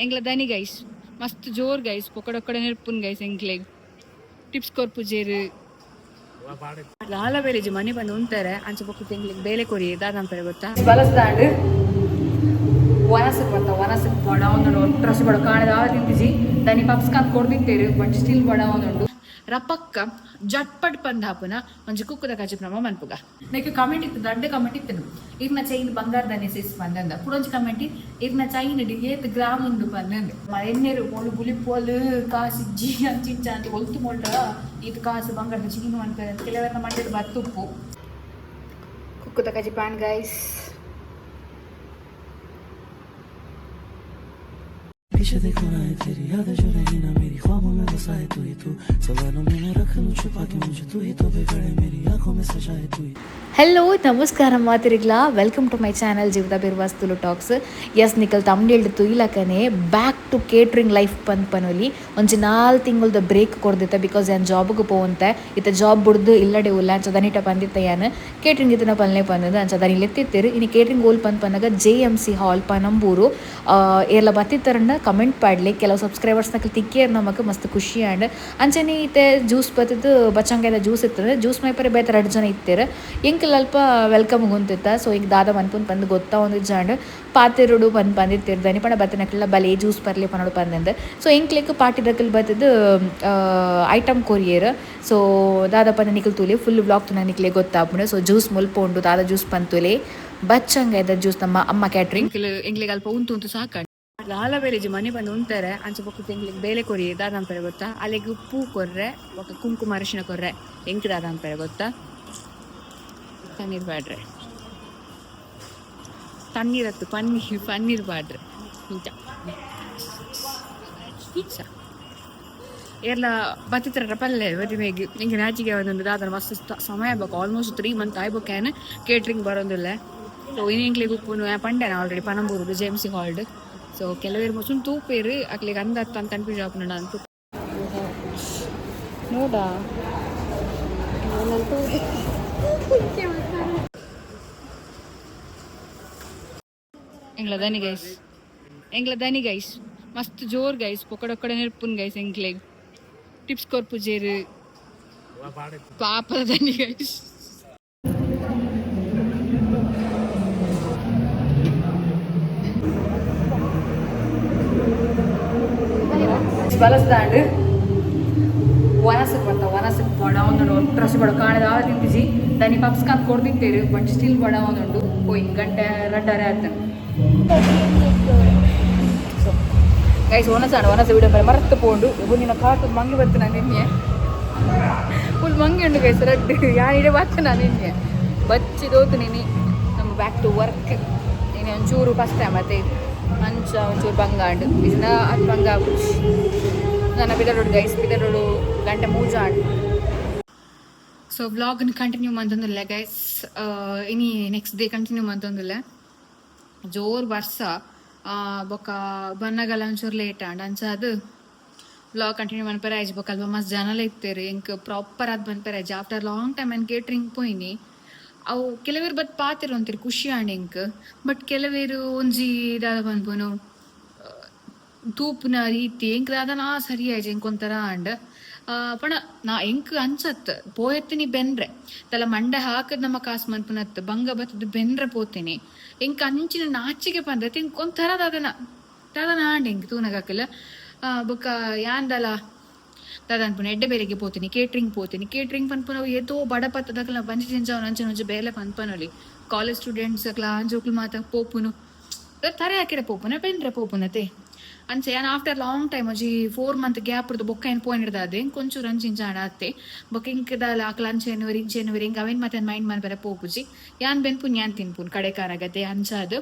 ಎಂಗ್ಲ ದನಿ ಗೈಸ್, ಮಸ್ತ್ ಜೋರ್ ಗೈಸ್, ಪೊಕಡೊಕ್ಕಡ ನೆರ್ಪುನ್ ಗೈಸ್. ಎಂಕ್ಲೆಗ್ ಟಿಪ್ಸ್ ಕೊರ್ಪುಜೇರು. ಲಾಲ ಬೇಲೆಜಿ ಮನೆ ಬಂದು ಉಂತಾರೆ. ಅಂಚ ಬೊಕ್ಕ ಎಂಗ್ಲೆಗ್ ಬೇಲೆ ಕೊರಿ ದಾದ ಗೊತ್ತಾ? ಬಲಸ್ದಾಂಡ್ ವನಸಕ್ ಬತ್ತ. ವನಸಕ್ ಬಡ ಒಂದುಂಡು, ಒಟ್ರಸಿ ಬಡ ಕಾಣದ ತಿಂತಿಜಿ. ದನಿ ಪಪ್ಸ್ಕಾನ್ ಕೊರ್ದಿತ್ತೇರು, ಬಟ್ ಸ್ಟಿಲ್ ಬಡ ಒಂದುಂಡು. ರಪಕ್ಕ ಜಟ್ಪಟ್ ಪಂದ್ ಹಾಪುನ ಒಂಜಿ ಕುಕ್ಕುದ ಕಜಿಪು ಮನ್ಪುಗ. ನೆಕ್ ಕಮೆಂಟ್ ಇತ್ತು, ದಡ್ಡ ಕಮೆಂಟ್ ಇತ್ತು, ಇರ್ನ ಚೈನ್ ಬಂಗಾರದ ಸಿಸ್ ಬಂದಂದ. ಕುಡೊಂಜಿ ಕಮೆಂಟ್, ಇರ್ನ ಚೈನ್ ಏತ್ ಗ್ರಾಮ್ ಉಂಡು ಬಂದಂದು. ಎನ್ನೆರು ಮೊಳು ಬುಲಿಪೋಲು, ಕಾಸು ಇಜ್ಜಿ, ಅಂಚಿಂಚ ಅಂತ. ಒಲ್ತು ಮೊಳ್ಡ ಈತ್ ಕಾಸು ಬಂಗಾರದ ಚೈನು ಅಂತ ಕೆಲವರ ಮಂಡೆಡ್ ಬತ್ತುಪ್ಪು. ಕುಕ್ಕುದ ಕಜಿಪಾನ್ ಗೈಸ್. पीछे देखो ना है तेरी यादें जो रही ना मेरी, ख्वाबों में बसा है तू ही तू। सवालों में मैं रख लूं छुपा के मुझे, तू ही तो बिगड़े मेरी आंखों में सजा है तू ही। ಹಲೋ, ನಮಸ್ಕಾರ ಮಾತಿರಿಗ್ಲಾ. Welcome to my channel Jeevitha Birwas Tulu talks. S, ನಿಕಲ್ ತಮ್ನೇಲ್ಡ್ ತುಯ್ಲಕನೆ ಬ್ಯಾಕ್ ಟು ಕೇಟ್ರಿಂಗ್ ಲೈಫ್ ಪಂದ್ ಪನೊಲಿ. ಒಂಜಿ 4 ತಿಂಗಳ್ದ ಬ್ರೇಕ್ ಕೊರ್ದಿತ್ತ, because ಯಾನ್ ಜಾಬ್ಗೆ ಪೋವಂತೆ ಇತ್ತ. ಜಾಬ್ ಬುಡ್ದು ಇಲ್ಲಡೆ ಉಲ್ಲ. ಅಂಚ ದನಿಟ ಪಂದಿತ್ತ, ಯಾನ್ ಕೇಟ್ರಿಂಗ್ ಇದನ್ನ ಪನ್ಲೆ ಪಂದದು. ಅಂಚ ದನಿ ಲೆತ್ತಿತ್ತೇರು. ಇನಿ ಕೇಟ್ರಿಂಗ್ ಓಲ್ ಪಂದ್ ಪನ್ನಗ ಜೆ.ಎಮ್.ಸಿ ಹಾಲ್, ಪನಂಬೂರು. ಏರ್ಲ ಬತ್ತಿತ್ತರಂಡ ಕಮೆಂಟ್ ಪಾಡ್ಲಿ. ಕೆಲವು ಸಬ್ಸ್ಕ್ರೈಬರ್ಸ್ ನಕಲ್ ತಿಕ್ಕಿಯರ್, ನಮಕ್ ಮಸ್ತ್ ಖುಷಿ ಆಂಡ್. ಅಂಚನೆ ಇತ್ತೆ ಜ್ಯೂಸ್ ಬತ್ತದು, ಬಚ್ಚಂಗಾಯದ ಜ್ಯೂಸ್ ಇತ್ತದ. ಜ್ಯೂಸ್ ಮೈಪರೆ ಬೇತೆ ರಡ್ಡ್ ಜನ ಇತ್ತೇರು. ಎಂಕಲ್ ಅಲ್ಪ welcome ಗುಂತಿತ್ತ. ಸೊ ಈಗ ದಾದ ಮನ್ಪುನ್ ಪಂದ್ ಗೊತ್ತಾ ಒಂದು ಜಾಂಡ್. ಪಾತೆರುಡು ಪಂದ್ ಪಂದಿತ್ತಿರ್ ದನಿ ಪಂಡ ಬತ್ತನಕ್ಲ ಬಲೆ ಜ್ಯೂಸ್ ಪರ್ಲೆ ಪನೋಡು ಪಂದಂದು. ಸೊ ಎಂಕ್ಲೆಕ್ ಪಾರ್ಟಿದಕಲ್ ಬತ್ತದು ಐಟಮ್ ಕೊರಿಯರ್. ಸೊ ದಾದ ಪಂದ ನಿಕಲ್ ತೂಲೆ, ಫುಲ್ ವ್ಲಾಗ್ ತುನ ನಿಕ್ಲೆ ಗೊತ್ತಾಪುಂಡು. ಸೊ ಜ್ಯೂಸ್ ಮುಲ್ಪ ಉಂಡು. ದಾದ ಜ್ಯೂಸ್ ಪಂತುಲೆ, ಬಚ್ಚಂಗಾಯದ ಜ್ಯೂಸ್, ನಮ್ಮ ಅಮ್ಮ ಕ್ಯಾಟ್ರಿಂಗ್. ಎಂಕ್ಲೆಗ್ ಅಲ್ಪ ಉಂತು ಉಂತು ಸಾಕ. ಲಾಲ ಬೇಲೆಜಿ ಮನೆ ಬಂದು ಉಂತಾರೆ. ಅಂಚ ಬೊಕ್ಕ ಎಂಕ್ಲೆಗ್ ಬೇಲೆ ಕೊರಿ ದಾದ ಅನ್ಪರೆ ಗೊತ್ತಾ? ಅಲೆಗ್ ಪೂ ಕೊರ್ರೆ, ಬೊಕ್ಕ ಕುಂಕುಮ ಅರಿಶಿನ ಕೊರ್ರೆ. ಎಂಕ್ ದಾದ ಅನ್ಪರೆ ಗೊತ್ತಾ? ತಣ್ಣೀರ್ ಪಾಡ್ರೆ. ತಣ್ಣೀರತ್ತು, ಪನ್ನೀರ್, ಪನ್ನೀರ್ ಪಾಡ್ರೆ. ಇಂಚ ಇಂಚ ಏರ್ಲ ಬತ್ತಿತ್ರ ಪಲ್ಲೆ ಬದಿಮೇಗ್. ನಿಂಗೆ ನಾಚಿಕೆ ಒಂದೊಂದು ದಾದನ ಮಸ್ತ್ ಸಮಯ ಬೇಕು. ಆಲ್ಮೋಸ್ಟ್ 3 ಮಂತ್ ಆಯ್ಬೋಕೇನೆ ಕೇಟ್ರಿಂಗ್ ಬರೋದಿಲ್ಲ. ಸೊ ಇನಿ ಎಂಕ್ಲೆಗ್ ಉಪ್ಪುನು ಪಂಡೆನ ಆಲ್ರೆಡಿ, ಪನಂಬೂರು ಜೆ.ಎಮ್.ಸಿ ಹಾಲ್ಡ್. ಸೊ ಕೆಲವೇರು ಮುಸುನ್ ತೂಪೇರು, ಅಕ್ಲೆಗ್ ಅಂದತ್ತ ಅಂತ ಕನ್ಫ್ಯೂಸ್ ಆಪುಂಡು ಅಂತ. ನೋಡಾ. ಎಂಗ್ಲ ದನಿ ಗೈಸ್, ಎಂಗ್ಲ ದನಿ ಗೈಸ್, ಮಸ್ತ್ ಜೋರ್ ಗೈಸ್, ಪೊಕಡೊಕ್ಕಡ ನೆರ್ಪುನ್ ಗೈಸ್. ಎಂಕ್ಲೆಗ್ ಟಿಪ್ಸ್ ಕೊರ್ಪುಜೇರು ಪಾಪದ ದನಿ ಗೈಸ್. ಬಲಸ್ದಾಂಡ್ ವನಸಕ್ ಬತ್ತ. ವನಸಕ್ ಬಡ ಒಂದುಂಡು, ಒಟ್ರಸಿ ಬಡ ಕಾಣದ ತಿಂತಿಜಿ. ದನಿ ಪಪ್ಸ್ಕಾನ್ ಕೊರ್ದಿತ್ತೇರು, ಬಟ್ ಸ್ಟಿಲ್ ಬಡ ಒಂದುಂಡು. ಪೋಯಿ ಗಂಟೆ ರಡ್ಡರೆ ಆತ. ಸೊ ಗೈಸ್, ಒನಸಾಂಡ್ ಒನಸ ವಿಡಿಯೋ ಬರ ಮರತ್ತು ಪೋಂಡು. ಮುಂದಿನ ಕಾಟು ಮಂಗಿ ಬತ್ತು. ನಾನು ನಿನ್ನೆ ಫುಲ್ ಮಂಗಿ ಉಂಡು ಗೈಸ್, ರಡ್ಡು ಯಾನಿಡೆ ಬತ್ತು. ನಾನು ನಿನ್ನೆ ಬಚ್ಚಿ ದೋತು. ನೀನಿ ನಮ್ಮ ಬ್ಯಾಕ್ ಟು ವರ್ಕ್. ನೀನೆ ಒಂಚೂರು ಫಸ್ಟ್ ಟೈಮ್ ಮತ್ತೆ ಅಂಚ ಒಂಚೂರು ಬಂಗಾಂಡು ಇದನ್ನ ಅದು ಬಂಗ. ನನ್ನ ಬಿದರೋಡು ಗೈಸ್, ಬಿದರೋಡು ಗಂಟೆ ಮೂಜಾಂಡು. ಸೊ ವ್ಲಾಗ್ನ ಕಂಟಿನ್ಯೂ ಮಂತೊಂದುಲ್ಲೆ ಗೈಸ್. ಇನಿ ನೆಕ್ಸ್ಟ್ ಡೇ ಕಂಟಿನ್ಯೂ ಮಂತೊಂದುಲ್ಲೆ. ಜೋರ್ ಬರ್ಸ, ಬೊಕ್ಕ ಬನ್ನಗಲ ಒಂಚೂರು ಲೇಟ್ ಆಂಡ್. ಅಂಚ ಅದು ವ್ಲಾಗ್ ಕಂಟಿನ್ಯೂ ಮನ್ಪೆರೆ ಆಯ್ಜಿ. ಬೊಕ್ಕ ಅಲ್ಪ ಮಸ್ತ್ ಜನಲ ಇತ್ತೇರು. ಎಂಕ್ ಪ್ರಾಪರ್ ಆದ್ ಮನ್ಪೆರೆ ಆಯ್ಜಿ. ಆಫ್ಟರ್ ಲಾಂಗ್ ಟೈಮ್ ಏನ್ ಕೇಟ್ರಿಂಗ್ ಪೋಯಿನಿ. ಅವು ಕೆಲವೇರು ಬತ್ ಪಾತೆರ್ ಒಂತಿರು, ಖುಷಿ ಆಂಡ್ ಎಂಕ್. ಬಟ್ ಕೆಲವೇರು ಒಂಜಿ ದಾದ ಪನ್ಪುನು, ತೂಪುನ ರೀತಿ ಎಂಕ್ ದಾದನಾ ಸರಿ ಆಯ್ಜಿ. ಎಂಕ್ ಒಂಥರ ಆಂಡ್. ಪಣ ನಾ ಎಂಕ್ ಅನ್ಸತ್, ಪೋಯೆತ್ತಿನಿ ಬೆನ್ರೆ ತಲ ಮಂಡೆ ಹಾಕದ್ ನಮ್ಮ ಕಾಸ್ ಮನ್ಪುನತ್. ಬಂಗ ಬತ್ತದ್ ಬೆನ್ರೆ ಪೋತೀನಿ. ಎಂಕ್ ಅಂಚಿನ ನಾಚಿಕೆ ಪಂದತ್. ಎಂಕ್ ಒಂಥರ ದಾದನ ದಾದನ ಆಂಡ್ ಎಂಕ್ ತೂನಗಕಲ್. ಬೊಕ್ಕ ಯಾನ್ದಲ ದಾದ ಅನ್ಪುನ, ಎಡ್ಡೆ ಬೇಲೆಗೆ ಪೋತೀನಿ, ಕೇಟ್ರಿಂಗ್ ಪೋತೀನಿ. ಕೇಟ್ರಿಂಗ್ ಪನ್ಪುನವು ಏತೋ ಬಡಪತ್ತದಕಲ್ನ ಬಂಜಿ ಜಿಂಜಾವ್ ಅಂಚಿನ ಒಂಜಿ ಬೇಲೆ ಪನ್ಪನೊಲಿ. ಕಾಲೇಜ್ ಸ್ಟೂಡೆಂಟ್ಸ್ ಅಕ್ಲ ಆಂಜೋಕ್ಲು ಮಾತ ಪೋಪುನು, ತರೆ ಹಾಕಿರ ಪೋಪುನ, ಬೆನ್ರೆ ಪೋಪುನತೆ. ಅಂಚೆ ಯಾನ್ ಆಫ್ಟರ್ ಲಾಂಗ್ ಟೈಮ್ ಒಂಜಿ 4 ಮಂತ್ ಗ್ಯಾಪ್ ಇರ್ದು ಬೊಕ್ಕ ಏನ್ ಪೋಯಿನಿಡ್ದಾದೆ ಒಂಚೂರು ಅಂಚಿಂಚ ಆತೆ. ಬೊಕ್ಕ ಇಂಕ್ ದಾಲ ಅಕ್ಲ ಅಂಚೆನುವೆರ್ ಇಂಚೆನುವೆರ್, ಇಂಕ್ ಅವೇನ್ ಮತ್ತೆ ಮೈಂಡ್ ಮನ್ಪೆರೆ ಪೋಪುಜಿ. ಯಾನ್ ಬೆನ್ಪುನ್, ಯಾನ್ ತಿನ್ಪುನ್ ಕಡೆಕಾರಾಗತ್ತೆ ಅಂಚಾದ್.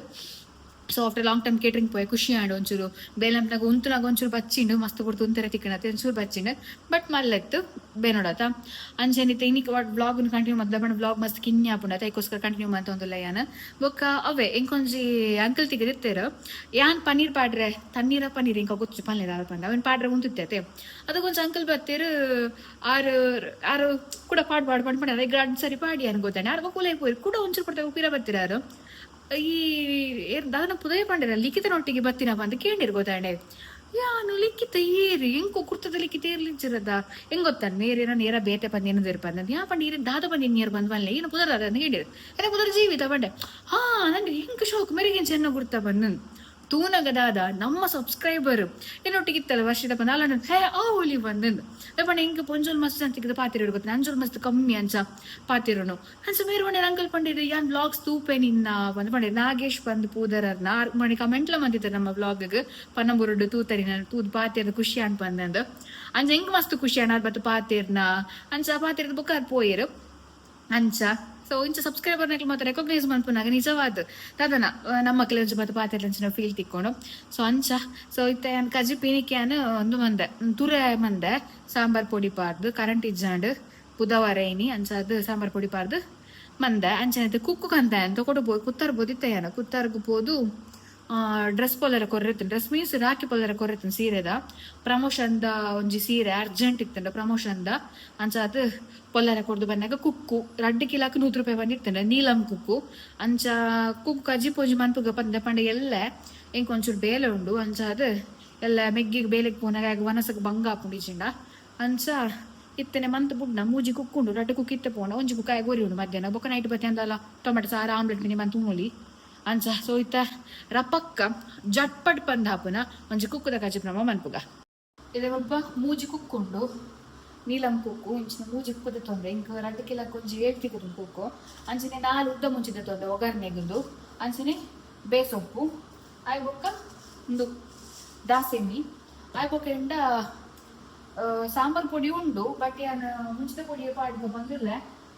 ಸೊ ಆಫ್ಟರ್ ಲಾಂಗ್ ಟೈಮ್ catering ಪೋಯೆ, ಖುಷಿ ಆಂಡ್. ಒಂಚೂರು ಬೇಲಂಪ್ನಾಗ ಉಂತುನಾಗ ಒಂಚೂರು ಬಚ್ಚಿಂಡು, ಮಸ್ತ್ ಪೊರ್ತು ಉಂತೆರೆ ತಿಕ್ಕಣತೆ. ಒಂಚೂರು ಬಚ್ಚಿಂಡು, ಬಟ್ ಮಲ್ಲೆತ್ತು ಬೇನೋಡತ. ಅಂಚೆನಿತ್ತೆ ಇನ್ನಿಕ್ ವ್ಲಾಗ್ ಕಂಟಿನ್ಯೂ ಮಲ್ತ ಬಣ್ಣ ವ್ಲಾಗ್ ಮಸ್ತ್ ಕಿನ್ನಿ ಆಪುಂಡು ಅದಕ್ಕೋಸ್ಕರ ಕಂಟಿನ್ಯೂ ಮಂತೊಂದುಲ್ಲ ಯಾನ್. ಬೊಕ್ಕ ಅವೇ ಎಂಕೊಂಜಿ ಅಂಕಲ್ ತಿಕ್ಕದಿತ್ತೇರು. ಯಾನ್ ಪನ್ನೀರ್ ಪಾಡ್ರೆ, ತಣ್ಣೀರ ಪನ್ನೀರ್ ಇಂಕ ಗೊತ್ತು ಪನ್ಲೆ ದಾದ ಪಂಡ ಅವೇನ್ ಪಾಡ್ರೆ ಉಂತುತ್ತೆ. ಅದಕ್ಕೊಂಜಿ ಅಂಕಲ್ ಬತ್ತೇರು. ಆರು ಆರು ಕೂಡ ಪಾಡ್ ಪಾಡ್ ಪಂಡ್ ಪಂಡ ಗ್ರಾಡ್ ಸರಿ ಪಾಡಿ ಅನ್ ಗೊತ್ತಾನೆ. ಆರು ಕೂಲೆ ಪೋಯಿರು. ಕೂಡ ಒಂಚೂರು ಪಡ್ತಾ ಉಪಿರ ಬತ್ತೀರಾರು. ಈ ಏರ್ ದಾದನ ಪುದಯ ಪಂಡಿರ ಲಿಖಿತನೊಟ್ಟಿಗೆ ಬತ್ತಿನ ಬಂದು ಕೇಂಡಿರ್ ಗೊತ್ತಾಂಡೆ. ಯಾನು ಲಿಖಿತ ಏರಿ ಎಂಕು ಕುರ್ತದ ಲಿಖಿತ ಏರ್ಲಿಜ್ಜಿರದ ಹೆಂಗ್ ಗೊತ್ತಾನ ಮೇರೇನ ನೇರ ಬೇತೆ ಬಂದು ಏನದು ಇರ್ಪಂದ ಯಾ ಪಂಡ ಏರ ದಾದ ಬಂದು ನೀರು ಬಂದ್ ಬಂದ್ಲೆ ಏನು ಪುದರ್ ಅದ ಕೇಂಡಿರ್ ಅದೇ ಪುದರ್ ಜೀವಿತ ಬಂಡೆ. ಹಾ ನಂಗೆ ಹೆಂಗ್ ಶೋಕ್ ಮೇರೆಗೆ ಚೆನ್ನ ಗುರ್ತ ಬಂದು ತೂನಗ ದಾದ ನಮ್ಮ ಸಬ್ಸ್ಕ್ರೈಬರ್ ಏನೊಟ್ಟಿಗೆ ಇತ್ತಲ್ಲ ವರ್ಷದ ಬಂದ ಅಲ್ಲ ಹೇ ಆ ಒಲಿ ಬಂದಂದು ಪಂಡ ಹಿಂಗೆ ಪೊಂಜೋಲ್ ಮಸ್ತ್ ಅಂತ ಪಾತಿರ ಗೊತ್ತ ಅಂಜೋಲ್ ಮಸ್ತ್ ಕಮ್ಮಿ ಅಂಚ ಪಾತಿರೋನು ಅಂಚ ಮೇರು ಪಂಡೆ ಅಂಕಲ್ ಪಂಡಿರು ಯಾನ್ ಬ್ಲಾಗ್ಸ್ ತೂಪೆ ನಿನ್ನ ಬಂದು ಪಂಡೆ ನಾಗೇಶ್ ಬಂದು ಪೂದರರ್ನ ಆರ್ ಮಣಿ ಕಮೆಂಟ್ಲ ಬಂದಿದ್ದಾರೆ ನಮ್ಮ ಬ್ಲಾಗ್ ಪನ್ನಂಬುರುಡು ತೂತರಿನ ತೂದು ಪಾತಿರದ ಖುಷಿ ಅನ್ ಬಂದಂದು ಅಂಚ ಹೆಂಗ್ ಮಸ್ತ್ ಖುಷಿ ಅಣ್ಣ ಬತ್ತು ಪಾತಿರ್ನ ಅಂಚ ಪಾತಿರದ ಬುಕ್ ಅದು ಪೋಯಿರು ಅಂಚ. ಸೊ ಇಂಚ ಸಬ್ಸ್ಕ್ರೈಬರ್ ನಕಲ್ ಮಾತ್ರ ರೆಕಗ್ನೈಸ್ ಮನ್ಪುನಾಗ ನಿಜವಾದ ದಾದನ ನಮ್ಮ ಕೆಲವೊಂಜಿ ಮಾತ್ರ ಪಾತೆರ್ಲಂಚಿನ ಫೀಲ್ ತಿಕ್ಕೊಂಡು. ಸೊ ಅಂಚ ಸೊ ಇತ್ತೆ ಯಾನ್ ಕಜಿ ಪೀನಿಕ್ಯಾನ್ ಒಂದು ಮಂದೆ ತುರೆ ಮಂದೆ ಸಾಂಬಾರ್ ಪೊಡಿ ಪಾರ್ದು ಕರೆಂಟ್ ಇಜ್ಜಾಂಡ್ ಬುಧವಾರ ಇನಿ ಅಂಚ ಅದು ಸಾಂಬಾರ್ ಪೊಡಿ ಪಾರ್ದು ಮಂದೆ ಅಂಚನೆ ಕುಕ್ಕು ಕಂತ ಅಂತ ಕೊಡು ಕುತ್ತಾರ್ ಬೋದಿತ್ತೆ ಯಾನ ಕುತ್ತಾರ್ಗು ಪೋದು ಡ್ರೆಸ್ ಪೊಲರ ಕೊರ್ರೆತ್ತನ್ ಡ್ರೆಸ್ ಮೀನ್ಸ್ ರಾಕಿ ಪೊಲರ ಕೊರ್ರೆತ್ತನ್ ಸೀರೆದ ಪ್ರಮೋಷನ್ದ ಒಂಜಿ ಸೀರೆ ಅರ್ಜೆಂಟ್ ಇತ್ತಂಡ ಪ್ರಮೋಷನ್ದ ಅಂಚ ಅದು ಪೊಲ್ಲರ ಕೊರ್ದು ಬಂದಾಗ ಕುಕ್ಕು ರಡ್ಡು ಕಿಲಾಕ್ 100 ರೂಪಾಯಿ ಬಂದಿರ್ತಂಡ ನೀಲಂ ಕುಕ್ಕು ಅಂಚ ಕುಕ್ಕು ಕಜ್ಜಿ ಪೋಜಿ ಮನ್ಪುಗ ಪಂದ ಪಂಡ ಎಲ್ಲ ಎಂಕ್ ಒಂಚೂರು ಬೇಲೆ ಉಂಡು ಅಂಚ ಅದು ಎಲ್ಲ ಮೆಗ್ಗಿಗೆ ಬೇಲೆಗೆ ಪೋನಾಗ ಆಗ ವನಸಕ್ಕೆ ಬಂಗ ಆಪುಂಡು ಅಂಚ ಇತ್ತನೆ ಮಂತ್ ಬುಡ್ನ ಮೂಜಿ ಕುಕ್ಕುಂಡು ರಡ್ಡು ಕುಕ್ಕು ಇತ್ತೆ ಪೋಣ ಒಂಜಿ ಕುಕ್ಕಾಯ ಗೋರಿ ಉಂಡು ಮಧ್ಯಾಹ್ನ ಬೊಕ್ಕ ನೈಟ್ ಬತ್ತಿ ಅಂದಲ್ಲ ಟೊಮೆಟೊ ಸಾರು ಆಮ್ಲೆಟ್ ಮಿನಿ ಮಂತ್ ಉಣ್ಣೊಲಿ ಅಂಚ. ಸೊ ಇತ್ತ ರಪಕ್ಕ ಜಟ್ಪಟ್ ಪಂದ್ ಹಾಪುನ ಒಂಜಿ ಕುಕ್ಕುದ ಕಜಿಪ್ ನಮ್ಮ ಮನ್ಪುಗ. ಇದೆ ಒಬ್ಬ ಮೂಜಿ ಕುಕ್ಕುಂಡು ನೀಲಂ ಕುಕ್ಕು ಇಂಚಿನ ಮೂಜಿ ಕುಕ್ಕುದ ತೊಂದ್ರೆ ಇಂಕ ರಡ್ಡು ಕಿಲಕ್ ಒಂಜಿ ಏಳ್ ತಿಕ್ಕುದು ಕುಕ್ಕು ಅಂಚನೆ ನಾಲ್ ಉದ್ದ ಮುಂಚಿದ ತೊಂದ್ರೆ ಒಗ್ಗರಣೆಗುಂದು ಅಂಚನೆ ಬೇಸೊಪ್ಪು ಆಯ್ ಬೊಕ್ಕ ಒಂದು ದಾಸೆಮಿ ಆಯ್ ಬೊಕ್ಕ ಎಂಡ ಸಾಂಬಾರ್ ಪೊಡಿ ಉಂಡು ಬಟ್ ಯಾನ್ ಮುಂಚಿದ ಪೊಡಿ ಪಾಡ್ದು ಬಂದಿಲ್ಲ.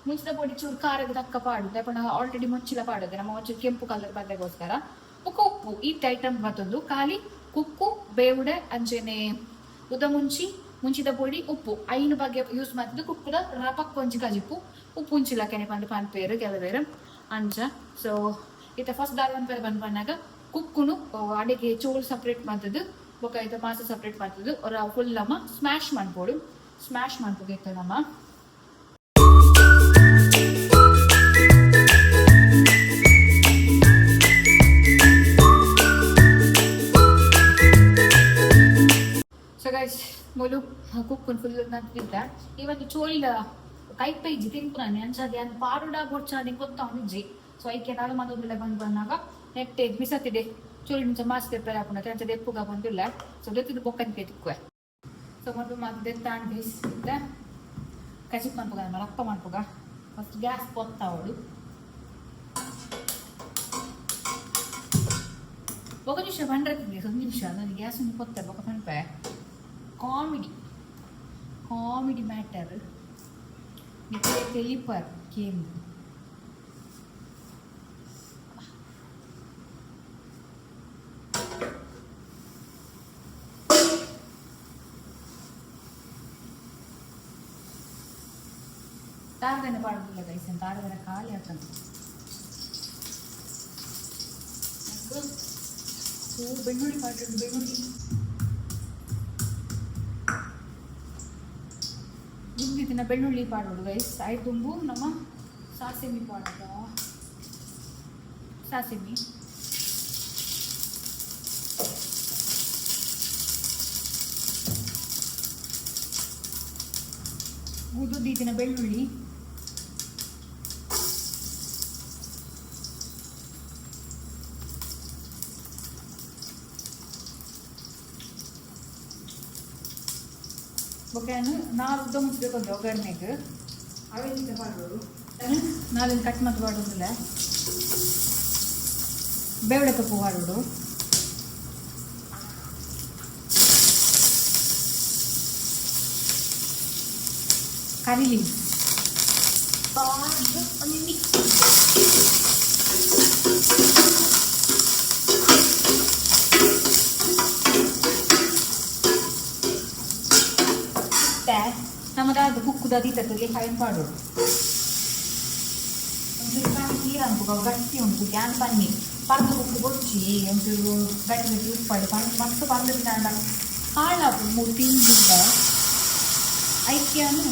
ಮುಂಚಿದ ಪೊಡಿ ಚೂರು ಖಾರದ ತಕ್ಕ ಪಾಡುದು ಯಾಕಂದ್ರೆ ಆಲ್ರೆಡಿ ಮುಂಚಿಲ ಪಾಡುದು ನಮ್ಮ ಒಂಚೂರು ಕೆಂಪು ಕಲರ್ ಬಂದಗೋಸ್ಕರ. ಬೊಕ್ಕ ಉಪ್ಪು ಈ ಐಟಮ್ ಮತ್ತೊಂದು ಖಾಲಿ ಕುಕ್ಕು ಬೇವುಡೆ ಅಂಚನೆ ಉದ್ದ ಮುಂಚಿ ಮುಂಚಿದ ಪೊಡಿ ಉಪ್ಪು ಐನು ಬಗ್ಗೆ ಯೂಸ್ ಮಾಡ್ತಿದ್ದು ಕುಕ್ಕುದ ರಪಕ್ಕ ಒಂಜಿ ಕಜಿಪು ಉಪ್ಪು ಉಂಚಿಲ ಕೆನೆ ಪಂಡು ಪನ್ಪೇರು ಕೆಲವೇರು ಅಂಚ. ಸೊ ಇತ್ತ ಫಸ್ಟ್ ದಾಲ್ ಪೇರು ಬಂದು ಬಂದಾಗ ಕುಕ್ಕುನು ಅಡಿಗೆ ಚೋಳು ಸಪ್ರೇಟ್ ಮಾಡ್ತದ್ದು ಬೊಕ್ಕ ಇತ್ತ ಮಾಸ ಸಪ್ರೇಟ್ ಮಾಡ್ತದ್ದು ಅವ್ರ ಫುಲ್ ನಮ್ಮ ಸ್ಮ್ಯಾಶ್ ಮಾಡ್ಬೋದು ಸ್ಮ್ಯಾಶ್ ಮಾಡ್ಬೇಕು ನಮ್ಮ. ಸೊ ಗೈಸ್ ಮೊಲು ಕುಕ್ಕುನ್ ಫುಲ್ ನಂತಿದ್ದ ಈ ಒಂದು ಚೋಳಿದ ಕೈಪೆ ಇಜ್ಜಿ ತಿನ್ಪುನಾನೆ ಅಂಚಾದ ಯಾನ್ ಪಾಡುಡ ಬೊಡ್ಚ ನಿಂಗೆ ಗೊತ್ತಾವನಿಜ್ಜಿ. ಸೊ ಐಕೆ ನಾಲ್ ಮಂದೊಂದುಲ್ಲ ಬಂದು ಬಂದಾಗ ನೆಟ್ಟೆ ಮಿಸತ್ತಿದೆ ಚೋಳಿ ಮುಂಚೆ ಮಾಸ್ ತೆಪ್ಪರೆ ಹಾಕೊಂಡು ಅಂಚ ದೆಪ್ಪುಗ ಬಂದಿಲ್ಲ. ಸೊ ದೆತ್ತಿದ್ದು ಬೊಕ್ಕನ್ ತಿಕ್ಕುವೆ. ಸೊ ಮೊದಲು ಮಾತು ದೆತ್ತಾಂಡ್ ಬೇಯಿಸಿದ್ದ ಕಜಿಪ್ ಮನ್ಪುಗ ನಮ್ಮ ರಪ್ಪ ಮನ್ಪುಗ. ಫಸ್ಟ್ ಗ್ಯಾಸ್ ಪೊತ್ತಾವಳು ఒక ನಿಮಿಷ ಬಂಡ್ರತ್ತಿದೆ ಒಂದು ನಿಮಿಷ ನಾನು ಗ್ಯಾಸ್ ಒಂದು ಪೊತ್ತೆ ಬೊಕ ಪನ್ಪೆ ಕಾಮಿಡಿ ಕಾಮಿಡಿ ಮ್ಯಾಟರ್ ನಿಕ್ಕೆ ತೆಲಿಪರ್ ಕೇಂದ್ರ ತಾರದನೆ ಪಾಡುದಿಲ್ಲ ಗೈಸ್ ತಾರದನೆ ಖಾಲಿ ಆತಂತ ಸೊ ಬೆಳ್ಳುಳ್ಳಿ ಪಾಡ್ರೆ ಬೆಳ್ಳುಳ್ಳಿ ದಿನ ಬೆಳ್ಳುಳ್ಳಿ ಪಾಡೋಡು ಗೈಸ್. ಆಯ್ತು ತುಂಬು ನಮ್ಮ ಸಾಸಿಮಿ ಪಾಡೋದ ಸಾಸಿಮಿ ಉದ್ದುದ್ದೀತಿನ ಬೆಳ್ಳುಳ್ಳಿ ಬೊಕ್ಕ ನಾಲ್ ಉದ್ದ ಮುಚ್ಚಬೇಕು ಒಂದು ಒಗ್ಗರಣೆಗೆ ಅವೆಲ್ಲ ಪಾಡೋಡು ನಾಲಿನ ಕಟ್ ಮತ್ತು ಪಾಡೋದಿಲ್ಲ ಬೇವಡೆ ಕಪ್ಪು ಪಾಡೋಡು ಕರಿ ಲೀವ್ಸ್ ಒಂದು ಮಿಕ್ಸ್. ನಮ್ಮದಾದ ಕುಕ್ಕುದ ದೀತಕ್ಕೆ ಕಾಯಿನ್ ಪಾಡೋಡು ಒಂಚೂರು ಕಾಯಿ ನೀರು ಅನ್ಪುಗ ಗಟ್ಟಿ ಉಂಟು can ಬನ್ನಿ ಪರ್ದು ಕುಕ್ಕು ಬೊಚ್ಚಿ ಒಂಚೂರು ಗಟ್ಟಿ ಗಟ್ಟಿ ಉಪ್ಪಾಡು ಪಂಡ್ ಮಸ್ತ್ ಪಂದು ದಿನ ಹಾಳಾಪು ಮೂರು ತಿಂಗಳಿಂದ ಐಕ್ಯಾನು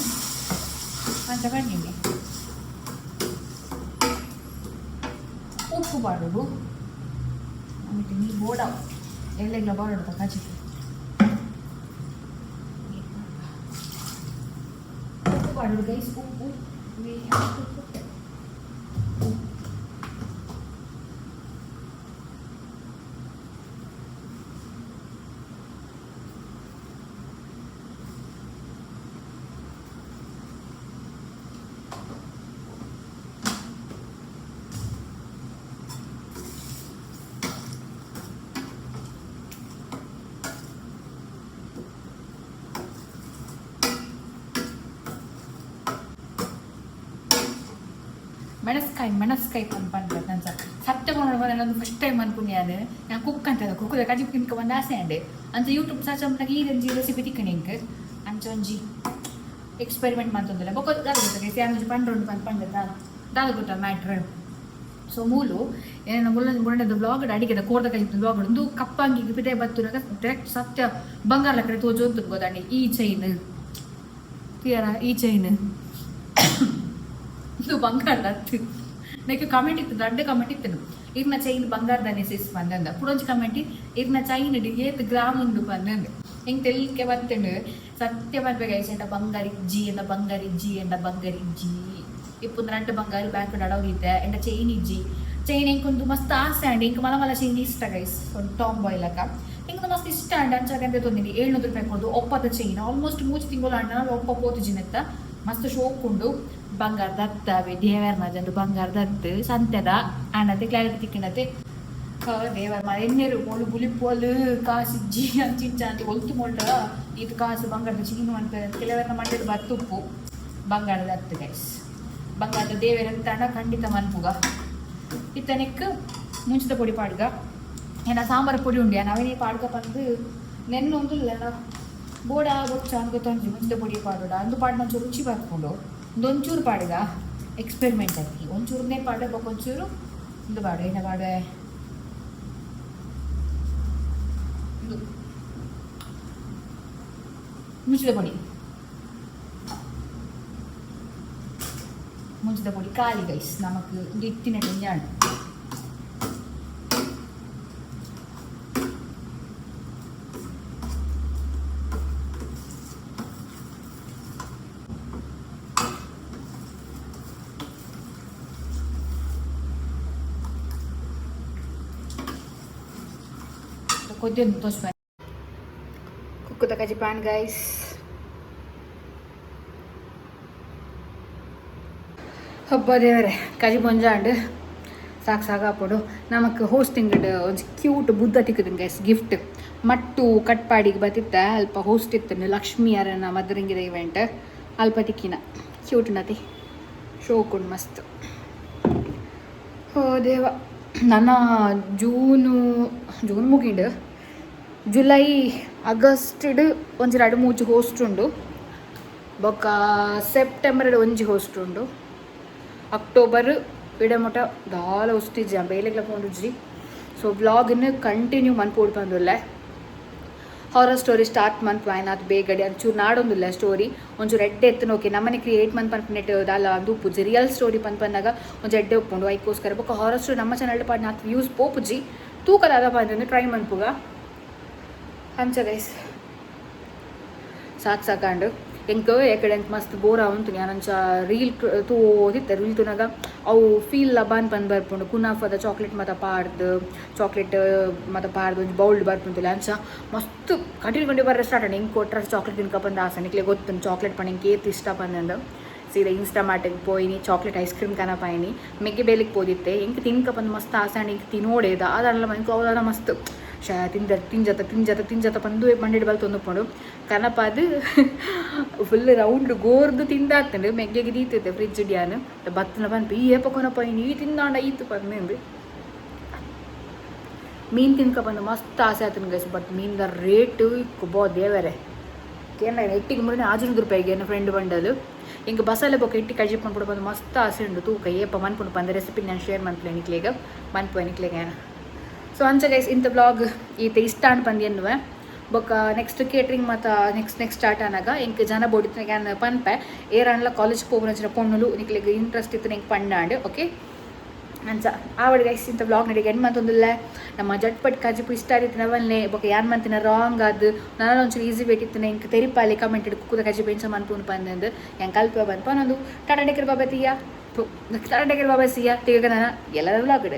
ಅಂತ ಬನ್ನಿ. ಉಪ್ಪು ಪಾಡೋಡು. ಆಮೇಲೆ ನೀರು ಬೋಡ ಎಲ್ಲೆಗ್ಲ ಬಾಡೋಡು ಕಜಿಪು. ಉಪ್ಪು ಪಾಡೋಡು ಗೈಸ್, ಉಪ್ಪು. We have to put it. ಮೆಣಸ್ಕಾಯಿ ಮೆಣಸ್ಕಾಯಿ ಪಂದ್ ಪಂದ್ ಸತ್ಯ ಬಂದು ಫಸ್ಟ್ ಟೈಮ್ ಅನ್ಕೊಂಡು ನಾನು ಕುಕ್ ಅಂತ ಕುಕ್ಕದ ಕಜಿಪು ತಿನ್ಕ ಬಂದು ಆಸೆ ಅಂಡೆ ಅಂಚ ಯೂಟ್ಯೂಬ್ ಸರ್ಚ್ ಅಂದಾಗ ಈ ಒಂಜಿ ರೆಸಿಪಿ ತಿಕ್ಕಣೆ ಇಂಕ್ ಅಂಚ ಒಂಜಿ ಎಕ್ಸ್ಪೆರಿಮೆಂಟ್ ಮಂತೊಂದಿಲ್ಲ. ಬೊಕ್ಕ ದಾದ ಗೊತ್ತಾ, ಒಂಜಿ ಪಂಡ್ರೊಂಡು ಪಂದ್ ಪಂಡ ದಾದ ಗೊತ್ತಾ ಮ್ಯಾಟ್ರ್. ಸೊ ಮೂಲು ಏನ ಮುಲ್ಲ ಮುರಣದ ಬ್ಲಾಗ್ ಅಡಿಗೆದ ಕೋರ್ದ ಕಜಿಪು ಬ್ಲಾಗ್ ಒಂದು ಕಪ್ಪಂಗಿ ಪಿದೆ ಬತ್ತುನಾಗ ಡೈರೆಕ್ಟ್ ಸತ್ಯ ಬಂಗಾರ ಕಡೆ ತೋಜೊಂದು ಗೊತ್ತಾಂಡಿ. ಈ ಚೈನ್ ತೀರ ಈ ಚೈನ್ ಇದು ಬಂಗಾರದ ಅತ್ತು. ನೆಕ್ ಕಮೆಂಟ್ ಇತ್ತು, ದೊಡ್ಡ ಕಮೆಂಟ್ ಇತ್ತು, ಇರ್ನ ಚೈನ್ ಬಂಗಾರದನೆ ಸಿಸ್ ಬಂದಂದ. ಕುಡೊಂಜಿ ಕಮೆಂಟ್, ಇರ್ನ ಚೈನ್ ಏತ್ ಗ್ರಾಮ್ ಉಂಡು ಬಂದಂದು. ಹೆಂಗ್ ತೆಲ್ಕೆ ಬತ್ತಂಡು. ಸತ್ಯ ಬರ್ಬೇಕು ಐಸೆಂಡ ಬಂಗಾರ ಇಜ್ಜಿ ಎಂಡ ಬಂಗಾರ ಇಜ್ಜಿ ಎಂಡ ಬಂಗಾರ ಇಜ್ಜಿ. ಇಪ್ಪೊಂದು ರಡ್ಡ್ ಬಂಗಾರ ಬ್ಯಾಂಕ್ ಅಡವಿದ್ದೆ ಎಂಡ ಚೈನ್ ಇಜ್ಜಿ. ಚೈನ್ ಎಂಕೊಂದು ಮಸ್ತ್ ಆಸೆ ಅಂಡ್ ಎಂಕ್ ಮಲ ಮಲ ಚೈನ್ ಇಷ್ಟ ಗೈಸ್, ಒಂದು ಟಾಮ್ ಬಾಯ್ ಲಕ ಎಂಕೊಂದು ಮಸ್ತ್ ಇಷ್ಟ ಅಂಡ್. ಅಂಚಾಗ ತೊಂದಿನಿ 700 ರೂಪಾಯಿ ಕೊಡ್ದು ಒಪ್ಪದ ಚೈನ್. ಆಲ್ಮೋಸ್ಟ್ 3 ತಿಂಗಳು ಅಣ್ಣ ಒಪ್ಪ ಪೋತುಜಿನೆತ್ತ ಮಸ್ತ್ ಶೋಕ್ ಉಂಡು. ಬಂಗಾರ ದತ್ತವೆ ದೇವರ್ನ ಜಂದು ಬಂಗಾರ ದತ್ತು ಸಂತೆದ ಆಂಡತೆ ಕ್ಲಾರಿಟಿ ತಿಕ್ಕಿನತೆ. ದೇವರ ಮ ಎನ್ನೆರು ಮೋಲು ಬುಲಿಪೋಲು ಕಾಸು ಇಜ್ಜಿ ಅಂಚಿಂಚ ಅಂತ ಒಲ್ತು ಮೊಳ್ಡ ಇದು ಕಾಸು ಬಂಗಾರದ ಚೀನು ಅಂತ ಕೆಲವರನ್ನ ಮಂಡೆಡ್ ಬತ್ತುಪ್ಪು. ಬಂಗಾರದ ಅತ್ತು ಗೈಸ್, ಬಂಗಾರದ ದೇವರಂತಾಂಡ ಖಂಡಿತ ಮನ್ಪುಗ. ಇತ್ತನೆಕ್ ಮುಂಚಿತ ಪೊಡಿ ಪಾಡ್ಗ. ಏನ ಸಾಂಬಾರು ಪೊಡಿ ಉಂಡು ನಾವೇನೇ ಪಾಡ್ಗ ಬಂದು ನೆನ್ನೊಂದು ಬೋಡ ಬೊಚ್ಚ ಅನ್ಕೊತಂಜಿ ಮುಂಚಿತ ಪೊಡಿ ಪಾಡೋಡ ಅಂದು ಪಾಡ್ ಒಂಚೂರು ರುಚಿ ಬರ್ಕೊಂಡು ಒಂದೊಂಚೂರು ಪಾಡ್ಗ. ಎಕ್ಸ್ಪೆರಿಮೆಂಟ್ ಆಗಿ ಒಂಚೂರನ್ನೇ ಪಾಡ ಒಂಚೂರು ಒಂದು ಪಾಡು ಏನ ಪಾಡುವೆ ಇದು ಮುಂಚಿದ ಪೊಡಿ. ಮುಂಚಿತ ಪೊಡಿ ಖಾಲಿ ಗೈಸ್. ನಮಕ್ ಒಂದು ಇತ್ತಿನ ಟೆಂಜಾಂಡು. ಕೊದ್ಯೊಂದು ತೋಚ್ಪ ಕುಕ್ಕುದ ಕಜಿಪಾನ್ ಗೈಸ್. ಹಬ್ಬ ದೇವರೇ, ಕಜಿ ಪೊಂಜಾಂಡ್ ಸಾಕು ಸಾಕಾಪೊಡು. ನಮಕ್ ಹೋಸ್ಟಿಂಗ್ ಒಂಜಿ ಕ್ಯೂಟ್ ಬುದ್ಧ ತಿಕ್ಕುದು ಗೈಸ್ ಗಿಫ್ಟ್. ಮಟ್ಟು ಕಟ್ಪಾಡಿಗೆ ಬತ್ತಿತ್ತ ಅಲ್ಪ ಹೋಸ್ಟ್ ಇತ್ತು ಲಕ್ಷ್ಮಿ ಅರನ ಮದರಂಗಿದ ಇವೆಂಟ್ ಅಲ್ಪ ತಿಕ್ಕಿನ. ಕ್ಯೂಟ್ ನತಿ ಶೋಕುಂಡು ಮಸ್ತ್. ಓ ದೇವ, ನನ್ನ ಜೂನು ಜೂನ್ ಮುಗಿಂಡು, ಜುಲೈ ಆಗಸ್ಟ್ಡ್ ಒಂಜಿ ರಡ್ಡ್ ಮೂಜಿ ಹೋಸ್ಟ್ ಉಂಡು. ಬೊಕ್ಕ ಸೆಪ್ಟೆಂಬರ್ ಒಂಜಿ ಹೋಸ್ಟ್ ಉಂಡು. ಅಕ್ಟೋಬರ್ ಇಡಮುಟ ದಾಲ ಹೋಸ್ಟ್ ಇಜ್ಜಿ ಬೇಲೆಗ್ಲ ಪೋಂಡುಜ್ಜಿ. ಸೊ ವ್ಲಾಗ್ನ ಕಂಟಿನ್ಯೂ ಮನ್ಪೊಡು ಪಂದುಲ್ಲೆ. ಹಾರರ್ ಸ್ಟೋರಿ ಸ್ಟಾರ್ಟ್ ಮನ್ಪು ಆಯ್ನಾತ್ ಬೇಗಡೆ ಒಂಚೂರು ನಾಡೊಂದುಲ್ಲ ಸ್ಟೋರಿ ಒಂಚೂರು ಎಡ್ಡೆ ಎತ್ತು ಓಕೆ ನಮ್ಮನೆ ಕ್ರಿಯೇಟ್ ಮನ್ಪ ಪನ್ಪಿನೆಟ್ ದಾಲ ಅಂದು ಉಪ್ಪುಜಿ. ರಿಯಲ್ ಸ್ಟೋರಿ ಪನ್ಪನ್ನಾಗ ಒಂಜಿ ಎಡ್ಡೆ ಉಪ್ಪುಂಡು. ಐಕೋಸ್ಕರ ಬೊಕ್ಕ ಹಾರರ್ ಸ್ಟೋರಿ ನಮ್ಮ ಚಾನಲ್ ಪಾಡ್ ನಾತ್ ವ್ಯೂಸ್ ಪೋಪುಜಿ. ತೂಕ ದಾದ ಪಂದ್ ಟ್ರೈ ಮನ್ಪುಗ. ಅಂಚ ಗೈಸ್, ಸಾಕು ಸಾಕಾಂಡು. ಎಂಕ್ ಎಕಡೆ ಎಂಕ್ ಮಸ್ತ್ ಬೋರ್ ಆವಂತು. ಯಾನಂಚ ರೀಲ್ ತೂದಿತ್ತೆ. ರೀಲ್ ತೂನಾಗ ಅವು ಫೀಲ್ ಲಬಾನ್ ಪಂದ್ ಬರ್ಪುಂಡು. ಕುನಾಫದ ಚಾಕ್ಲೇಟ್ ಮಾತ ಪಾಡ್ದು, ಚಾಕ್ಲೇಟ್ ಮಾತ ಪಾಡ್ದು ಒಂಜಿ ಬೌಲ್ಡ್ ಬರ್ಪುಂತುಲೆ. ಅಂಚ ಮಸ್ತ್ ಕಂಟಿನ್ಯೂ ಕಂಟಿನ್ಯೂ ಬರ್ರೆ ಸ್ಟಾರ್ಟ್ ಆಂಡ್. ಎಂಕ್ ಕೊಟ್ರ ಚಾಕ್ಲೇಟ್ ತಿನ್ಕ ಪಂದ್ ಆಸೆ. ನಿಕ್ಲೆ ಗೊತ್ತುಂಡು ಚಾಕ್ಲೇಟ್ ಪಂಡ ಎಂಕ್ ಏತ್ ಇಷ್ಟ ಪಂದಂದು. ಸೀದಾ ಇನ್ಸ್ಟಾಮಾರ್ಟಿಗೆ ಪೋಯಿನಿ, ಚಾಕ್ಲೇಟ್ ಐಸ್ ಕ್ರೀಮ್ ಕನಪಾಯಿನಿ. ಮೆಗ್ಗೆ ಬೇಲಿಗೆ ಪೋದಿತ್ತೆ. ಎಂಕ್ ತಿನ್ಕ ಪಂದ್ ಮಸ್ತ್ ಆಸೆ ಆಂಡ್. ಎಂಕ್ ತಿನೋಡೆ ದಾದಾಂಡಲ ಎಂಕ್ ಅವು ಮಸ್ತ್ ಶಾ ತಿಂದ ತಿಂಜತ ತಿಂಜತ ತಿಂಜತ ಪಂದು ಮಂಡೆಡ್ ಬಲ್ ತೊಂದುಪ್ಪುಂಡು. ಕನಪಾದ್ ಫುಲ್ ರೌಂಡ್ ಗೋರ್ದು ತಿಂದಾತ್ಂಡು. ಮೆಗ್ಗೆಗೆ ದೀತಿತ್ತೆ ಫ್ರಿಜ್ ಡ್ಯಾನ್ ಬತ್ತನ ಪನ್ಪಿ ಈ ಏಪ ಕೊನಪ ಈ ತಿಂದಾಂಡ ಈತು ಪಂದು. ಮೀನು ತಿನ್ಕ ಬಂದು ಮಸ್ತ್ ಆಸೆ ಆತನ ಗೈಸ್. ಬಟ್ ಮೀನ್ದ ರೇಟ್ ಬೋ ದೇವರೇ. ಕೇಂದ್ರ ಎಟ್ಟಿಗೆ ಮುರಿನ 600 ರೂಪಾಯಿಗೆ ನನ್ನ ಫ್ರೆಂಡ್ ಬಂಡಲು. ಇಂಕ ಬಸಲೆ ಬೊಕ್ಕ ಎಟ್ಟಿ ಕಜಿಪ್ ಪನ್ಪುಡು ಬಂದು ಮಸ್ತ್ ಆಸೆ ಉಂಡು. ತೂಕ ಏಪ ಮನ್ಪುಂಡು ಪಂದ ರೆಸಿಪಿ ನಾನು ಶೇರ್ ಮನ್ಪುಲೆ ನಿಕ್ಲೆಗ್ ಮನ್ಪು ನಿಕ್ಲೆಗ್. ಸೊ ಅಂಚ ಗೈಸ್, ಇಂಥ ಬ್ಲಾಗ್ ಈತ ಇಷ್ಟ ಅಂಡ್ ಪಂದ್ ಎನ್ನುವೆ. ಬೊಕ್ಕ ನೆಕ್ಸ್ಟ್ ಕೇಟ್ರಿಂಗ್ ಮತ್ತು ನೆಕ್ಸ್ಟ್ ನೆಕ್ಸ್ಟ್ ಸ್ಟಾರ್ಟ್ ಆನಾಗ ಎಂಕ್ ಜನ ಬೋಡಿತ್ತು ಯಾನ್ ಪನ್ಪೆ. ಏರಾಂಡ್ಲ ಕಾಲೇಜ್ ಪೋಪುನಂಚಿನ ಪೊಣ್ಣುಲು ನಿಕ್ಲೆಗ್ ಇಂಟ್ರೆಸ್ಟ್ ಇತ್ತು ಎಂಕ್ ಪಂಡಾಂಡ್. ಓಕೆ. ಅಂಚ ಆವಡ್ ಗೈಸ್, ಇಂತ ವ್ಲಾಗ್ ನಡಿಗೆ ಎಂಡ್ ಮಂತೊಂದುಲ್ಲೆ. ನಮ್ಮ ಜಟ್ಪಟ್ ಕಜಿಪು ಇಷ್ಟ ಆದಿತ್ತಿನ ವಲ್ನೆ ಬೊಕ ಯಾನ್ ಮಂತಿನ ರಾಂಗ್ ಆದ್ ನನಲ ಒಂಚೂರು ಈಸಿ ಬೇಟಿತ್ತಿನ ಇಂಕ್ ತೆರಿಪಾಲೆ ಕಮೆಂಟ್ ಕುಕ್ಕುದ ಕಜಿಪು ಎಂಚ ಮನ್ಪುನು ಪಂದಂದು. ಯಾನ್ ಕಲ್ಪುವ ಪನ್ಪನೊಂದು ಟಾಟಾ ಟೇಕರ್ ಬಾಬಾ ತೀಯ, ಟಾಟಾ ಟೇಕರ್ ಬಾಬಾ ಸಿಯಾ ತಿಗ ನನ್ನ ಎಲ್ಲದ ವ್ಲಾಗ್.